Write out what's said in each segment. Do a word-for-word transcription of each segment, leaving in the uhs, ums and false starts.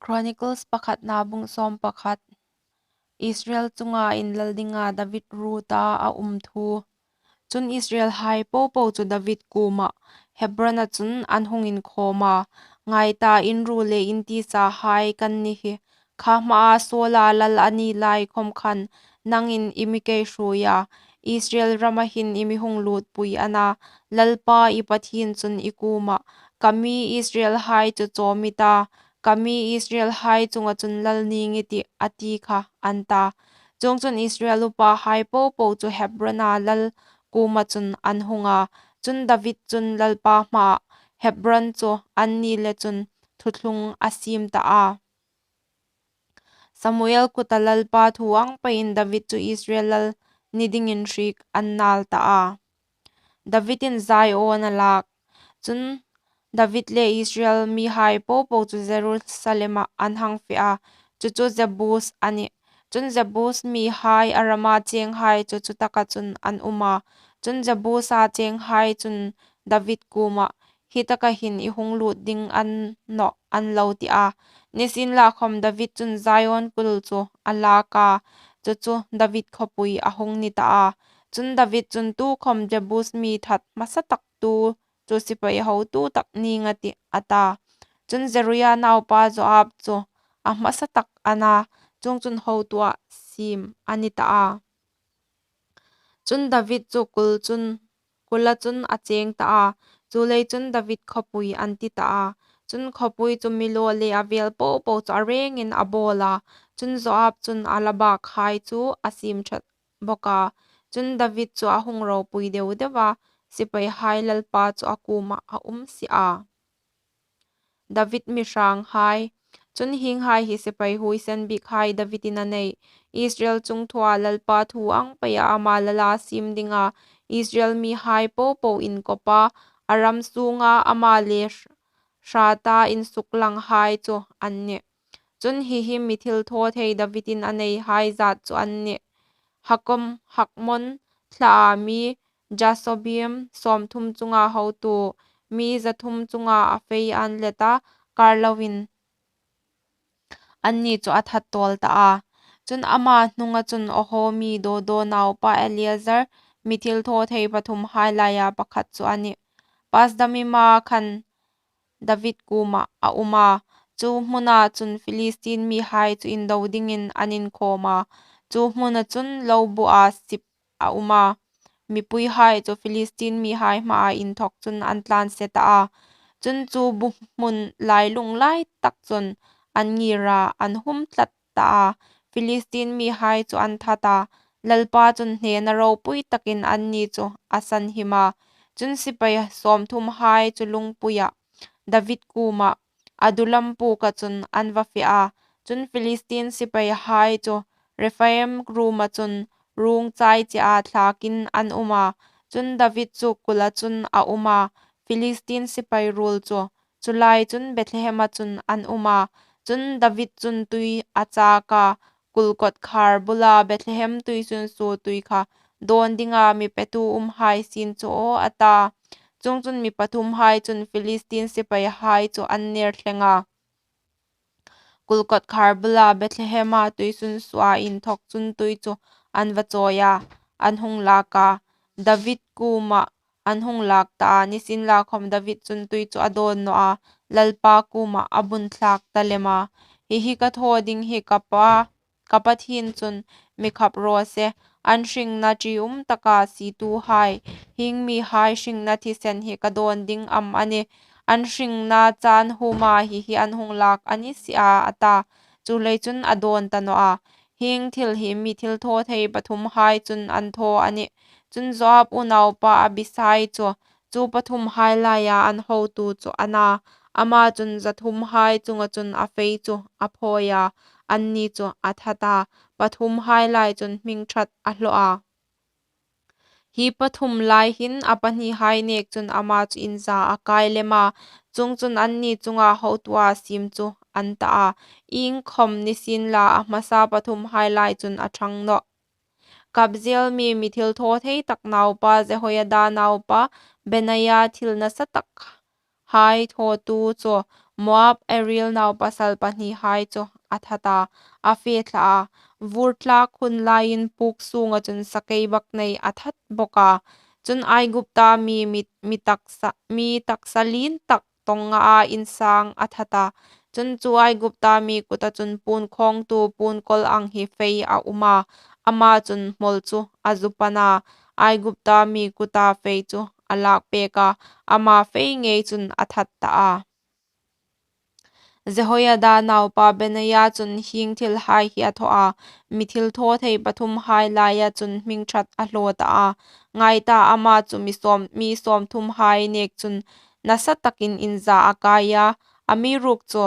Chronicles pakhatna bung sawm pakhat. Israel chunga inlal dinga David ruota a um thu. Chun Israelhai popo chu David kuoma Hebrona chun an hung inkhawm a, "Ngai ta, in ru le in tisahai kan ni hi. Kha hmaa Saula lal a ni lai khom khan nangin i mi kei hruoi a, Israel rama hin i mi hung lutpui a na. Lalpa i Pathien chun i kuoma, 'Ka mi Israelhai chu chawm i ta, ka mi Israelhai chunga chun lal ning i tih,' a ti kha," an ta. Chuongchun Israel upahai popo chu Hebrona lal kuoma chun an hung a. Chun David chun Lalpa hmaah Hebron chu anni le chun thuthlung a siem ta a. Samuel kuta Lalpa thu ang peiin David chu Israel lal ni dingin hriek an nal ta a. Davidin Zion a lak. Chun David le Israel mihai popo chu Jerusalema an hang fe a, chu chu Jebus a nih. Chun Jebus mihai, Arama chenghai chu chutaka chun an um a. Chun Jebusa chenghai chun David kuoma, "Hi taka hin i hung lut ding a ni naw," an lo ti a. Nisienlakhom David chun Zion kul chu a lak a, chu chu David khawpui a hung ni ta a. Chun David chun, "Tukhom Jebus mi that hmasa tak tu chu sipai hotu tak ning a tih," a ta. Chun Zeruia naupa Joab chu a hmasa tak a na, chuongchun hotuah siem a ni ta a. Chun David chu kul chun, kula chun a cheng ta a. Chuleiin chun David khawpui an ti ta a. Chun khawpui chu mi law le a vel popo chu a rengin a bawl a. Chun Joab chun a la bakhai chu a siem ṭhat bawk a. Chun David chu a hung ropui deu deu a, sipaihai Lalpa chu a kuomah a um si a. David mi hranghai. Chun hienghai hi sipai huoisen bikhai Davidin a nei: Israel chungthua Lalpa thu ang peia ama lala siem dinga Israel mihai popo inkawpa, a ram sunga ama le hra-, hrata insuklanghai chu an nih. Chun hi hi mi thilthawthei Davidin a neihai zat chu an nih: Hakom, Hakmon thlaa mi Jasobim, sawmthum chunga hotu, mi zathum chunga a fei an leta kar loin anni chu a that tawl ta a. Chun ama hnunga chun Oho mi Dodo naupa Eleazar, mi thilthawthei pathumhai laia pakhat chu a nih. Pasdamima khan David kuomah a um a. Chu hmuna chun Philistine mihai chu indo dingin an inkhawm a. Chu hmuna chun lo bua sip a um a. Mipuihai chu Philistine mihai hmaa inthawk chun an tlan se ta a. Chun chu bu hmun lailung lai tak chun an ngir a, an hum tlat ta a. Philistine mihai chu an that a. Lalpa chun hnena ropui takin anni chu a sanhim a. Chun sipai sawmthumhai chu lungpuia David kuoma Adullam puka chun an va fe a. Chun Philistine sipaihai chu Rephaim ruoma chun ruong chai chea thlakin an um a. Chun David chu kula chun a um a, Philistine sipai ruol chu. Chu lai chun Bethlehema chun an um a. Chun David chun tui a chak a, kul kawtkhar bula Bethlehem tuisunsuo tui kha dawn dinga mi petu umhai sien chu aw, a ta. Chuongchun mi pathumhai chun Philistine sipaihai chu an ner thleng a. Kul kawtkhar bula Bethlehema tuisunsuoa inthawk chun tui chu an va chawi a, an hung lak a. David kuomah an hung lak ta a, nisienlakhom David chun tui chu a dawn naw a, Lalpa kuomah a bun thlak ta lem a. Hi hi ka thaw ding hi ka Pa, ka Pathien chun mi khap raw se, an hringna ṭium taka sietuhai, hieng mihai hringna thisen hi ka dawn ding am a nih? An hringna chan huma hi hi an hung lak a ni si a, a ta. Chuleiin chun a dawn ta naw a. Hieng thil hi mi thilthawthei pathumhai chun an thaw a nih. Chun Joab unaupa Abisai chu chu pathumhai laia an hotu chu a na. Ama chun zathumhai chunga chun a fei chu a phawi a, anni chu a that a, pathumhai lai chun hming ṭhat a hlaw a. Hi pathum lai hin a pahnihai nek chun ama chu inza a kai lem a, chuongchun anni chunga hotua siem chu an ta a, iengkhom ni sienla a hmasa pathumhai lai chun a ṭhang nawh. Kabzeel mi, mi thilthawthei tak naupa Jehoiada naupa Benaia thil nasa tak hai thawtu chu Moab Ariel naupasal pahnihai chu a that a, a fe thla a. Vûrtlâk hun laiin pûk sûnga chun sakeibaknei a that bawk a. Chun, Aigupta mi, mi, mi taksa, mi taksa lientak tawngngaa insâng a that a. Chun, chu Aigupta mi kuta chun puon khâwngtu puon kawl ang hi fei a um a, ama chun hmawl chu a zu pan a, Aigupta mi kuta fei chu a lâkpêk a, ama fei ngei chun a that ta a. Jehoiada naupa Benaia chun hieng thilhai hi a thaw a, mi thilthawthei pathumhai laia chun hming ṭhat a hlaw ta a. Ngai ta, ama chu mi sâwm, mi sâwmthumhai nêk chun nasatakin inza a kai a, amiruokchu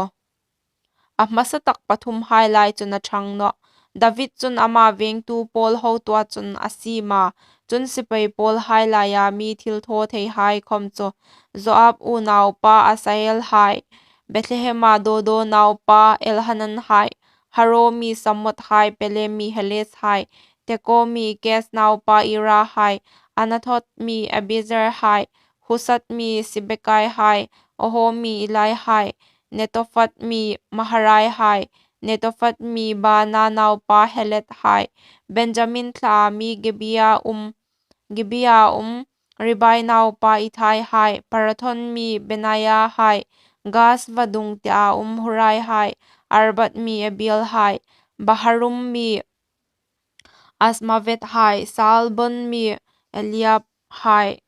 a hmasatak pathumhai lai chun a ṭhang nawh. David chun ama vêngtu pâwl hotuhai chun a siem a. Chun, sipai pâwlhai laia mi thilthawtheihai khawm chu Joab unaupa Asahel hai, Bethlehem-a Dodo naupa Elhanan hai, Haroh mi Sammoth hai, Peleth mi Heles hai, Tekoa mi Keaz naupa Ira hai, Anathoth mi Abiezer hai, Hushath mi Sibekai hai, Oho mi Eli hai, Netophath mi Maharai hai, Netophath mi Baana naupa Heled hai, Benjamin thlaa mi Gibea um, Gibea um Ribai naupa Itthai hai, Pirathon mi Benaia hai, Gaas vadung tea um Hurai hai, Arbad mi Abiel hai, Baharum mi Azmaveth hai, Saalbon mi Eliab hai,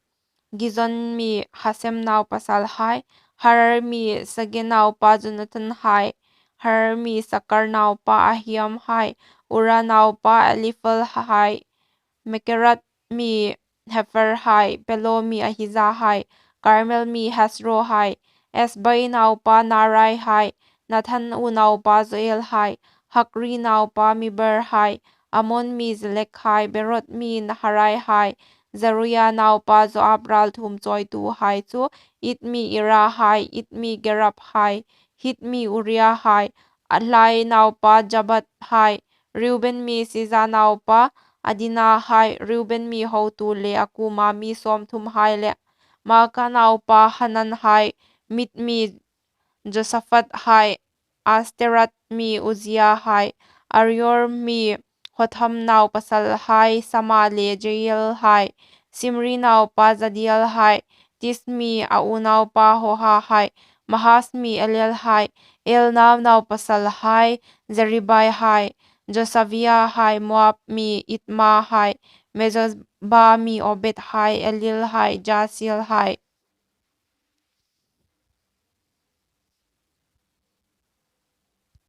Gizo mi Hasemm naupasal hai, Harar mi Sage naupa Jonathan hai, Harar mi Sakar naupa Ahiam hai, Ura naupa Eliphal hai, Makerath mi Hepher hai, Pelon mi Ahija hai, Karmel mi Hezro hai, Ezbai naupa Naarai hai, Nathan unaupa Joel hai, Hakri naupa Mibhar hai, Ammon mi Zelek hai, Beeroth mi Naharai hai, Zeruia naupa Joab râlthuom chawituhai chu Ith mi Ira hai, Ith mi Gareb hai, Hith mi Uria hai, Ahlai naupa Zabad hai, Reuben mi Siza naupa Adina hai, Reuben mi hotu le a kuoma mi sâwmthumhai le, Maaka naupa Hanan hai, Miz mi Josaphat hai, Ashteroth mi Uzzia hai, Aroer mi Hotham naupasalhai Samma le Jeiel hai, Simri naupa Jediael hai, Tis mi a unaupa Hoha hai, Mahaz mi Eliel hai, Elnaam naupasalhai Zeribai hai, Joshavia hai, Moab mi Itma hai, Mezoba mi Obed hai, Eliel hai, Jaasiel hai,